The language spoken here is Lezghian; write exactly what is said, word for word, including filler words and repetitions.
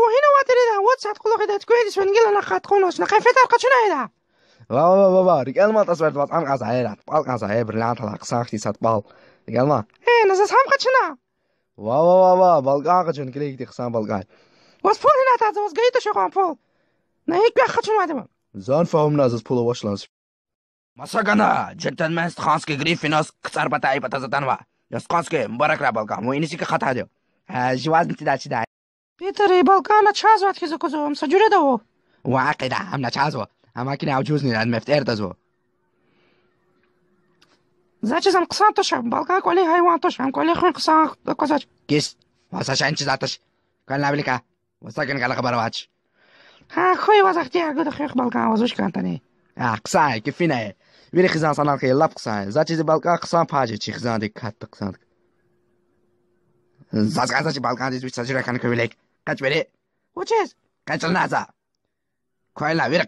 Вун гьина авай тир ида, вад сят кьулухъ ида, туькведиз фена гила на къаткъунач, на къенфетар къачуна ида. Ва, ва, ва, ва, ва, рикӀел ма тӀаз вар, ваз ам кьаз гьайрат, пӀал кьаз гьай, бриллианталай хъсан хьтин сад пӀал. РикӀел ма. Э, на заз гьам къачуна. Ва, ва, ва, ва, балкӀан къачуна, килиг хьтин хъсан балкӀан. Ваз пул гьина атайди, ваз гайи туш кьван пул. На гьикӀ квехъ къачунвайди вун? Зани фагьумна заз пул авач лагьана. Маса гана, джентльмен Стханский Гриффиназ КцӀар патай и патаз атанва. Я Стханский, мубаракрай балкӀан, вун иниз гьикӀ акъатайди я? Э, жувазни тидай чидай. Питер, и балкӀан начагъзавайди хьиз аквазва, ам са жуьреда ава. Ва гьакӀ ида, ам начагъзава. Ам акӀ ина ужузни я, ам мефтӀерда ава. За чиз ам хъсан туш, балкӀан кӀвале гьайван туш, ам кӀвале хуьн хъсан аквазвач. Кис, ва са шей чиз туш. Квелай вилик а, ва са гана галай хабар авач. Гьа, хьуй, ваз ихтияр гуда, хуьх балкӀан, ваз вуч кӀантӀани. А, хъсан я, кефина я. Вири хизан санал хьайила лап хъсан я. За чиз и балкӀан хъсан пай жеда чи хизандик, катта хъсандик. Заз кӀанзавач и балкӀандиз вич са жуьре хьана квевилик. Къеч вири. Вучиз? Къечлана за. Квелай вири.